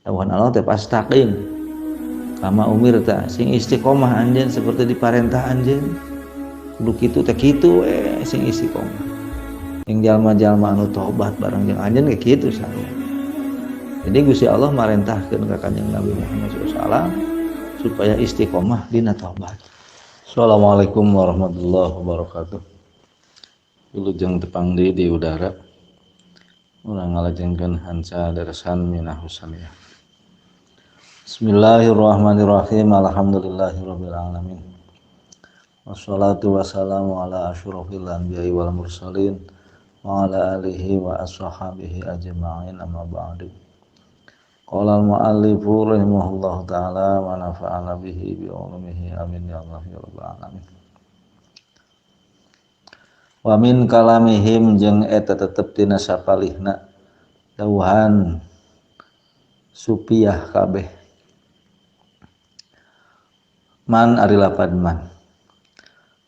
Dawuhan Allah teh fastaqim kama umirta, sing istiqomah anjeun seperti diparentah anjeun. Kudu kitu teh kitu we sing istiqomah. Yang jalma-jalma anu tobat bareng jeung anjeun ge kitu sarua. Jadi Gusti Allah marentahkeun ka Kanjeng Nabi Muhammad shallallahu alaihi wasallam supaya istiqomah dina tobat. Assalamualaikum warahmatullahi wabarakatuh. Wilujeng tepang deui di udara. Urang ngalajengkeun hanca deresan minahusania. Bismillahirrahmanirrahim. Alhamdulillahirabbil alamin. Wassalatu wassalamu ala asyrofil anbiya'i wal mursalin wa ala alihi wa ashabihi ajma'in, amma ba'du. Qala al-mu'allifu rahimahullahu ta'ala wa nafa'ana bihi bi ulumihi amin ya Allah ya rabbal alamin. Wa min kalamihim jeung eta tetep tina sapalihna dawuhan supiah kabeh. Man ari lapad man.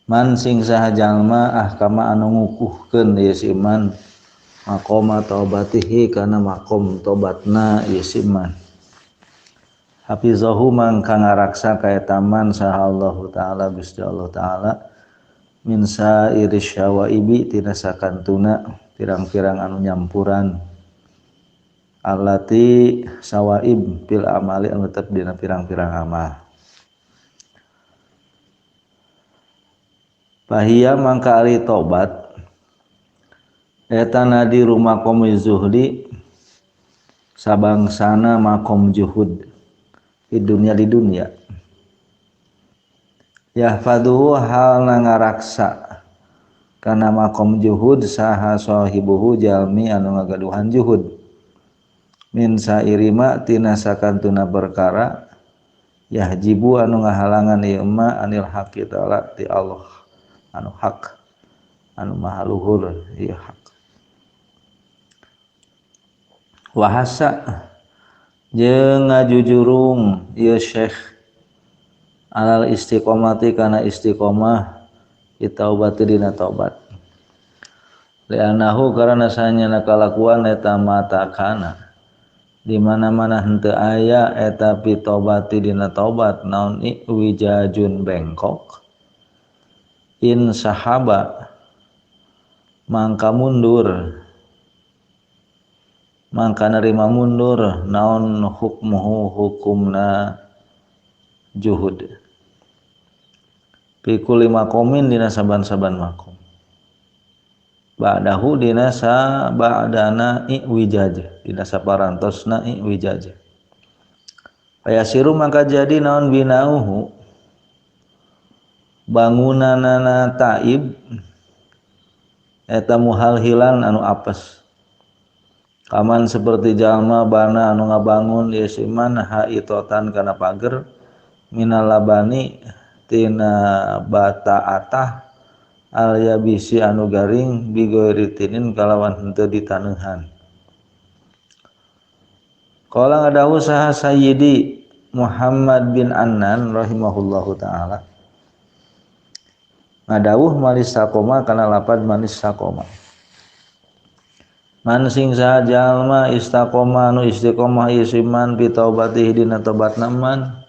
Man sing saha jalma ahkama anu ngukuhkeun ieu si man maqama taubatihi kana maqam tobatna ieu si man. Hafizahu mangka ngaraksa ka eta man saha Allah taala Gusti Allah taala min sairi syawaibi tina sakantuna pirang-pirang anu nyampuran allati sawaib fil amali anu tetep dina pirang-pirang amal. Bahia mangka ari tobat eta nadiru maqam zuhdi sabangsana maqam juhud di dunia di dunia. Yahfaduhu halna ngaraksa kana maqam juhud saha sahibuhu jalmi anu ngagaduhan juhud min sairima tina sakantuna perkara yahjibu anu ngahalangan ieu ma anil haqqi ta'ala ti Allah anu hak anu maha luhur ieu hak. Wahasa jeung ngajujurung ieu syekh alal istiqomati kana istiqomah itaubati dina taubat. Li'annahu karana sanyana kalakuan eta mata kana di mana-mana henteu aya eta pitobati dina taubat naon wijajun bengkok in sahaba mangka mundur mangka nerima mundur naon hukmuhu hukumna juhud fi kulli maqamin dina saban-saban maqam ba'dahu dina sa ba'dana iwijaj dina saparantosna iwijaj fayasiru mangka jadi naon binauhu bangunanana taib eta muhalhilan anu apes kaman seperti jalma bana anu ngabangun ieu si man haitotan kana pager minal labani tina bata atah al yabisi anu garing bigoiritinin kalawan henteu ditaneuhan. Qala ngadawu saha Sayyidi Muhammad bin Annan rahimahullahu taala ngadawuh malis sakoma kana lapad manis sakoma man sing saha jalma istaqoma anu istiqomah ieu si man bi taubatihi dina tobatna man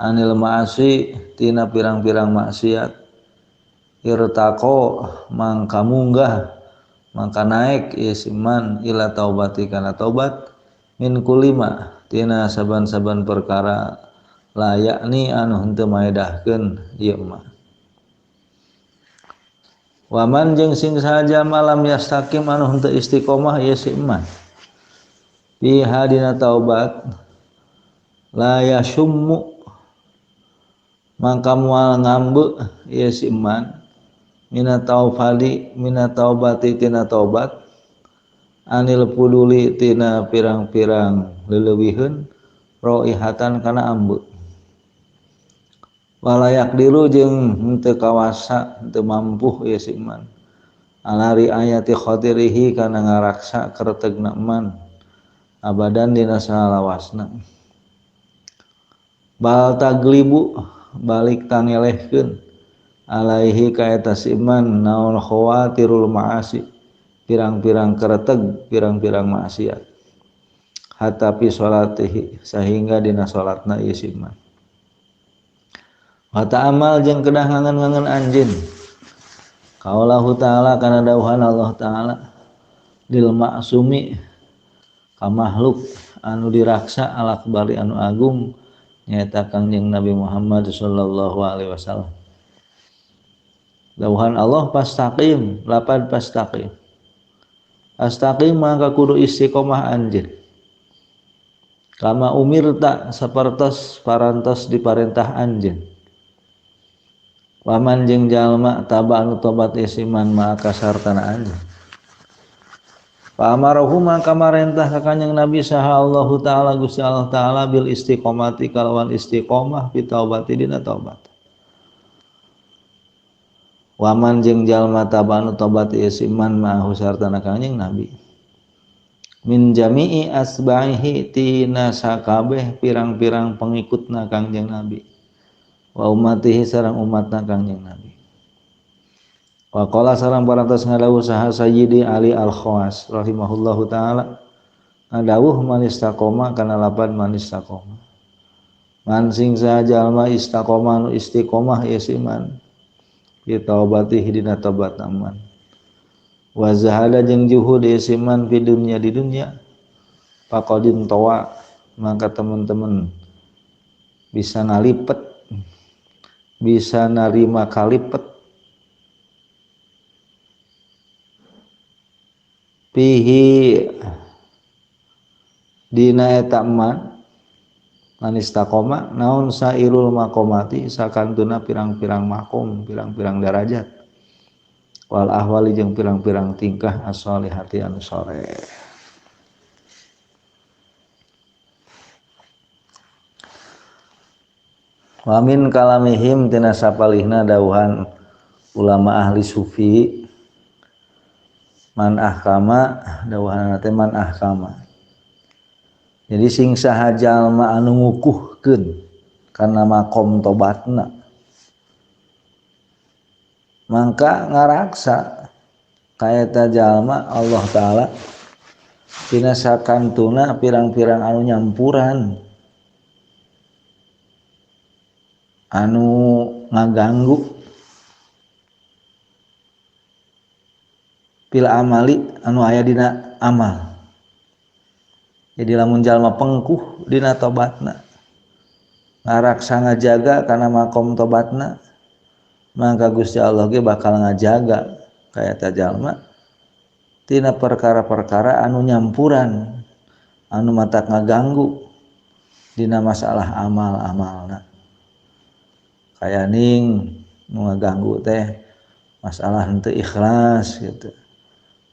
anil ma'asi tina pirang-pirang maksiat irtaqo mangka munggah mangka naik ieu si man ila taubati kana taubat min kulima tina saban-saban perkara layakni anu henteu maedahkeun ieu mah. Waman jeung sing saha malam yastakim anu henteu istiqomah ieu si man fiha dina taubat la yasummu mangka moal ngambe ieu si man mina taufali mina taubati tina taubat anil puduli tina pirang-pirang leleuwiheun roihatan kana ambe walayak diru jeung henteu kawasa henteu mampu ieu si man ala riayati khatirihi kana ngaraksa keretegna man abadan dina salawasna bal taglibu balik tangelehkeun alaihi ka eta si man naon khawatirul ma'asi pirang-pirang kereteg pirang-pirang maksiat Hatta fi sholatihi sehingga dina salatna ieu si man. Wa ta'amal jeung kedah ngangen-ngangen anjeun. Qaulahu ta'ala kana dawuhan Allah ta'ala lil ma'sumi ka makhluk anu diraksa al-akbari anu agung nyaeta Kangjeng Nabi Muhammad sallallahu alaihi wasallam. Dawuhan Allah pastaqim, lapad pastaqim. Pastaqim maka kudu istiqomah anjeun. Kama umirta sapertos parantos diparentah anjeun. Waman jeung jalma taba anu tobat isiman maka sartana anjeun. Fa amarahu maka marentah ka Kanjeng Nabi saha Allahu taala Gusti Allah taala bil istiqomati kalawan istiqomah fi taubati dina taubat. Waman jeung jalma taba anu tobat isiman ma'ahu sartana Kanjeng Nabi. Min jami'i asba'ihi tina sakabeh pirang-pirang pengikutna Kangjeng Nabi wa ummatihi sareng umatna Kangjeng Nabi. Wa qala sareng parantos ngadawuh saha Sayyidi Ali Al-Khawas rahimahullahu taala ngadawuh man istaqoma kana lapan man istaqoma. Man sing saha jalma istaqoma nu istiqomah ieu si man bi taubatihi dina tobatna man. Wa zahada jeung juhud isiman fi dunya di dunya faqadin tawa maka teman-teman bisa ngalipet bisa narima kalipet pihi dina eta man manistaqoma naon sairul maqamati sakantuna pirang-pirang makom pirang-pirang darajat wal ahwali jeung pirang-pirang tingkah as-solihati anu soleh. Wa min kalamihim tina sapalihna dawuhan ulama ahli sufi man ahkama dawuhanna teh man ahkama. Jadi sing saha jalma anu ngukuhkeun kana makom tobatna mangka ngaraksa kaeta jalma Allah taala tina sakantuna pirang-pirang anu nyampuran anu ngaganggu pil amali anu aya dina amal. Jadi lamun jalma pengkuh dina tobatna ngaraksa ngajaga kana makom tobatna maka Gusti Allah ge bakal ngajaga kaeta jalma tina perkara-perkara anu nyampuran anu matak ngaganggu dina masalah amal-amalna. Kaya ning nu ngaganggu teh masalah henteu ikhlas gitu,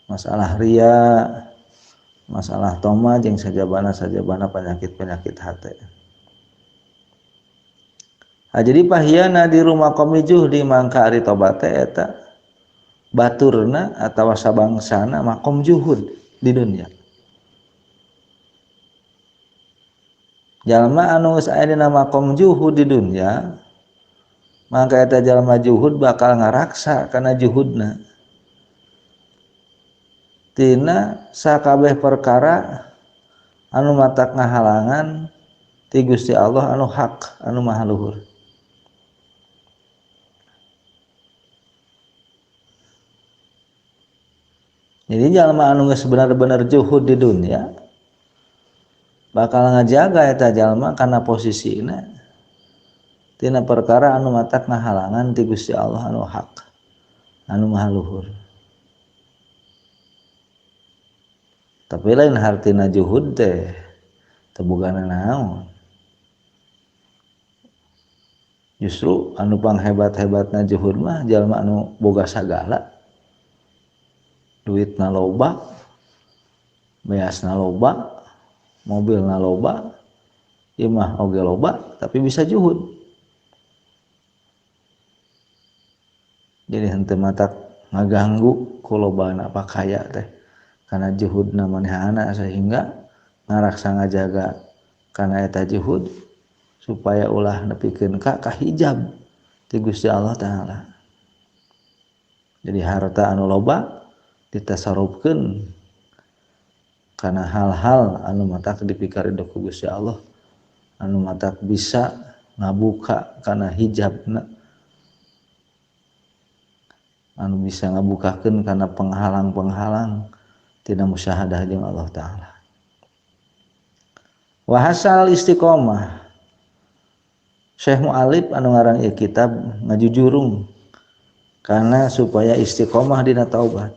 masalah ria, masalah toma jeung sajabana-sajabana penyakit-penyakit hate. Ha, jadi pahiana di rumah komi juhdi mangka ari tobat teh eta baturna atawa sabangsana makom juhud di dunia. Jalma anu geus aya dina makom juhud di dunia mangka eta jalma juhud bakal ngaraksa kana juhudna tina sakabeh perkara anu matak ngahalangan ti Gusti Allah anu hak anu maha luhur. Jadi jalma anu geus benar-benar juhud di dunia bakal ngajaga eta jalma kana posisina tina perkara anu matak ngahalangan ti Gusti Allah anu hak anu maha luhur. Tapi lain hartina juhud teh teu bogana naon. Justru anu panghebat-hebatna juhud mah jalma anu boga sagala. Duitna loba, beasna loba, mobilna loba, imah oge loba, tapi bisa juhud. Jadi henteu matak ngaganggu ku lobana apa kaya teh. Karena juhudna manehana sehingga ngaraksa ngajaga kana eta juhud supaya ulah nepikeun ka kahijab ti Gusti Allah taala. Jadi harta anu loba ditasarufkeun Karena hal-hal anu matak dipikarido ku Gusti Allah, anu matak bisa ngabuka kana hijabna, anu bisa ngabukakeun kana penghalang-penghalang tina musyahadah jeung Allah Ta'ala. Wa hasal istiqomah, Syekh Mu'alif anu ngarang ieu kitab ngajujurung karena supaya istiqomah dina taubat.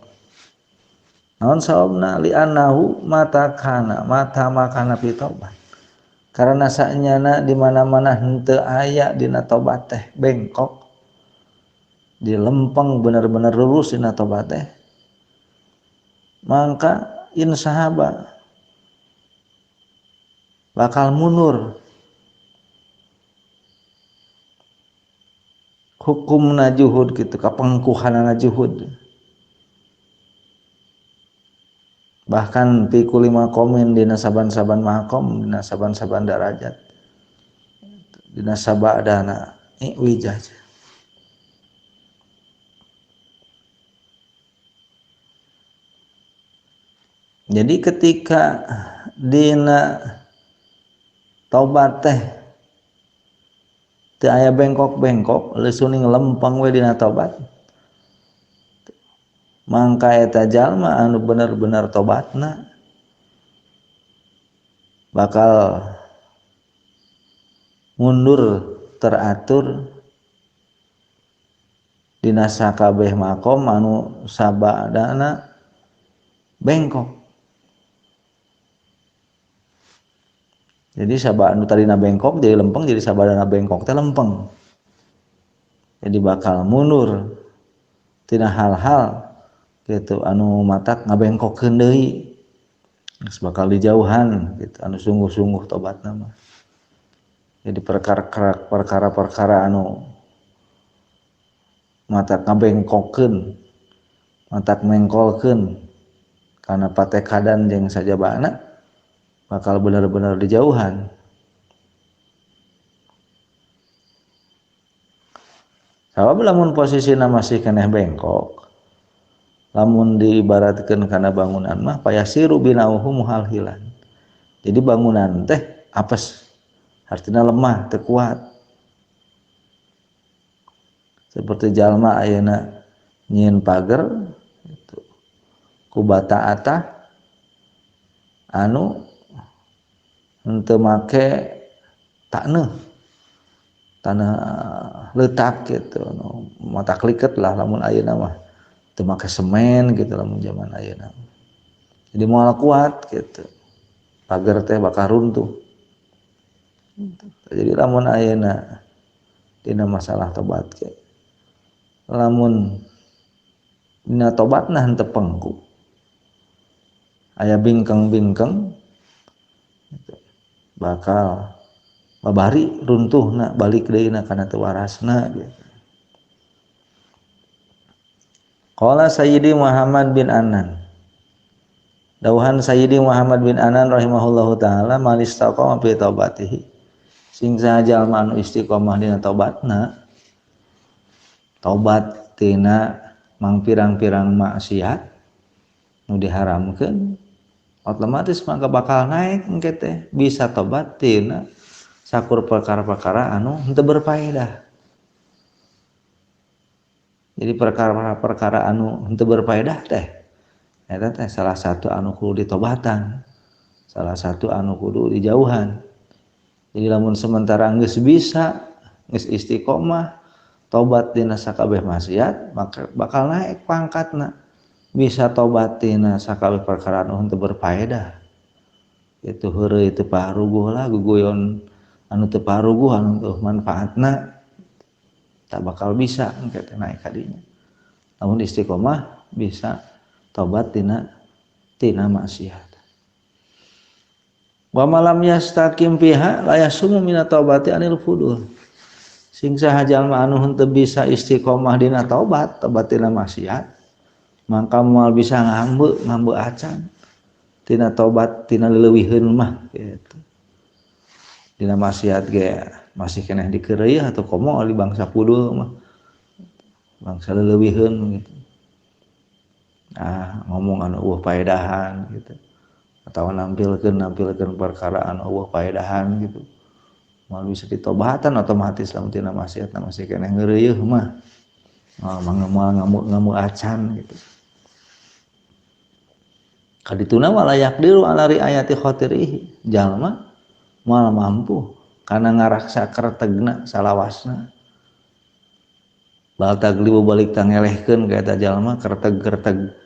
Naon sababna? Li annahu mata kana mata makana fi taubat. Karena saenyana di mana-mana henteu aya dina tobat teh bengkok, dilempeng bener-bener lurus dina tobat teh, mangka insahaba bakal mundur. Hukumna juhud gitu, kapengkuhanana juhud. Bahkan fi kulli maqamin dina saban-saban makom, dina saban-saban darajat, dina sabadana wijah. Jadi ketika dina taubat teh teu aya bengkok-bengkok, leusuning lempeng we dina taubat, mangka eta jalma anu bener-bener tobatna bakal mundur teratur dina sakabeh makom anu sabadana bengkok. Jadi sabada anu tadina bengkok jadi lempeng, jadi sabadana bengkok teh lempeng. Jadi bakal mundur tina hal-hal gitu anu matak ngabengkokkeun deui, geus bakal dijauhan gitu anu sungguh-sungguh tobatna mah. Jadi perkara-perkara anu matak ngabengkokkeun, matak mengkolkeun kana patekadan jeung sajabana bakal benar-benar dijauhan. Sabab lamun posisina masih keneh bengkok, lamun diibaratkeun kana bangunan mah payasiru binauhu muhalhilan. Jadi bangunan teh apes, artinya lemah, teu kuat. Seperti jalma ayeuna nyieun pager gitu, ku bata atah anu henteu make taneuh, tanah letak gitu, nu mata kliket lah lamun ayeuna mah. Teu make semen gitu lamun zaman ayeuna. Jadi moal kuat gitu. Pager teh bakal runtuh. Jadi lamun ayeuna dina masalah tobat ge, lamun dina tobatna henteu pengku, aya bingkeng-bingkeng gitu, bakal babari runtuhna, balik deui na kana teu warasna gitu. Qala Sayyidi Muhammad bin Anan, dauhan Sayyidi Muhammad bin Anan rahimahullahu taala, man istaqama fi taubatihi, sing saha jalma anu istiqomah dina taubatna, taubat tina mangpirang-pirang maksiat nu diharamkeun, otomatis maka bakal naik engke teh bisa tobat tina sakur perkara-perkara anu henteu berfaedah. Jadi perkara-perkara anu henteu berfaedah teh eta teh salah satu anu kudu ditobatan, salah satu anu kudu dijauhan. Jadi lamun sementara geus bisa, geus istiqomah tobat dina sakabeh maksiat, maka bakal naik pangkatna. Bisa tobat tina sakabeh perkara anu henteu berfaedah. Itu heureuy teu paruguh lah, guguyon anu teu paruguh anu teu manfaatna, tak bakal bisa engke teh naik kadinya. Lamun istiqomah bisa tobat tina maksiat. Wa malam yastaqim fiha la yasumu minat taubati anil fudul. Sing saha jalma anu henteu bisa istiqomah dina taubat, tobat tina maksiat, mangka moal bisa ngambe acan tina tobat tina leuwiheun mah gitu. Dina maksiat ge masih keneh dikeureuy atau komo oli bangsa pudul mah, bangsa leuwiheun gitu. Ah, ngomong anu eueuh paedahan gitu. Atau nampilkeun perkara anu eueuh paedahan gitu. Moal bisa ditobatan otomatis lamun tina maksiat masih keneh ngeureuyeuh mah. Moal ngamuk acan gitu. Kadituna wala yaqdiru ala riayati khatirihi. Jalma moal mampu kana ngaraksa kertegna salawasna. Bal taglibu balik tangelehkeun ka eta jalma kerteg-kerteg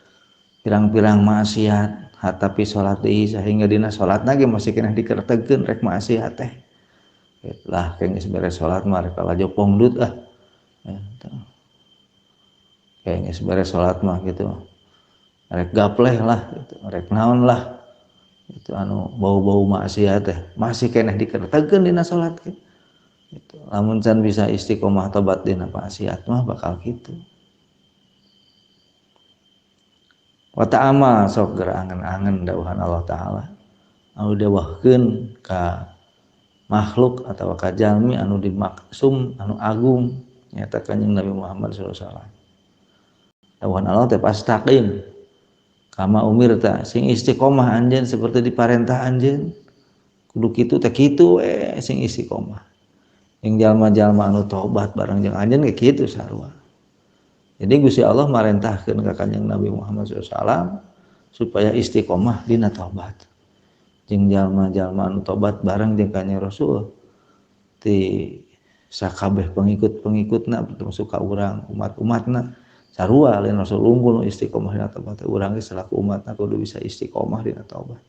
pirang-pirang maksiat hatapi salat deui sehingga dina salatna ge masih keneh dikertegkeun rek maksiat teh. Lah kayak geus beres salat mah rek lalajo pongdut ah. Kayak geus beres salat mah gitu. Rek gapleh lah gitu, rek naon lah. Itu anu bau-bau maksiat teh masih keneh dikertegkeun dina salat ge. Gitu. Lamun can bisa istiqomah tobat dina maksiat mah bakal kitu. Wa ta'amal sok geura angen-angen dawuhan Allah Ta'ala anu dawahkeun ka makhluk atawa ka jalmi anu dimaksum anu agung nyata Kanjeng Nabi Muhammad sallallahu alaihi wasallam. Dawuhan Allah teh pastaqim kama umirta sing istiqomah anjeun seperti diparentah anjeun kudu kitu teh kitu we sing istiqomah. Yang jalma-jalma anu tobat bareng jeung anjeun ge kitu sarua. Jadi Gusti Allah marentahkeun ka Kanjeng Nabi Muhammad sallallahu alaihi wasallam supaya istiqomah dina tobat. Jeung jalma-jalma anu tobat bareng jeung Kanjeng Rasul ti sakabeh pengikut-pengikutna termasuk ka urang umat-umatna sarua lain Rasul unggul istiqomah dina tobat. Urang ge selaku umatna kudu bisa istiqomah dina tobat.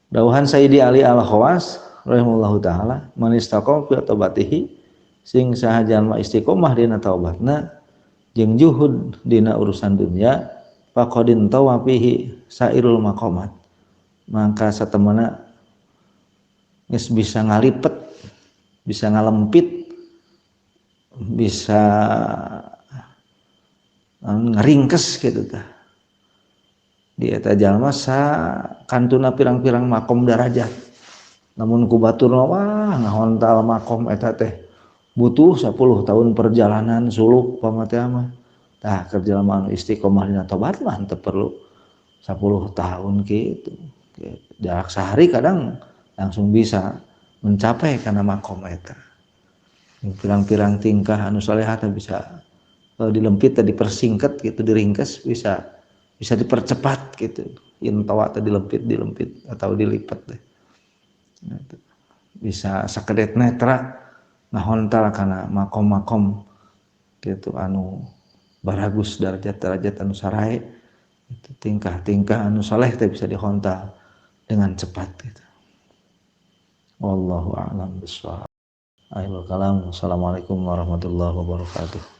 Dawuhan Sayyidi Ali Al-Khawas rahimahullahu taala man istaqama fi taubatihi sing saha jalma istiqomah dina taubatna jeung juhud dina urusan dunya faqadin tawafihi sairul maqamat maka satemena geus bisa ngalipet bisa ngalempit bisa ngaringkes gitu tah di eta jalma sa kantuna pirang-pirang makom darajat. Namun ku batur wah ngahontal makom eta teh butuh 10 tahun perjalanan suluk pamate mah. Tah keur jalma anu istiqomah dina tobat mah teu perlu 10 tahun kitu. Jarak sehari kadang langsung bisa mencapai kana makom eta. Pirang-pirang tingkah anu salehah teh bisa dilempit teh dipersingket gitu diringkes bisa dipercepat gitu. Intawa teh dilempit atau dilipat teh. Bisa sakedet netra ngahontal kana makom-makom gitu anu baragus derajat-derajat anu sarae itu tingkah-tingkah anu saleh teh bisa dihontal dengan cepat gitu. Wallahu a'lam bishawab. Akhirul kalam. Wassalamualaikum warahmatullahi wabarakatuh.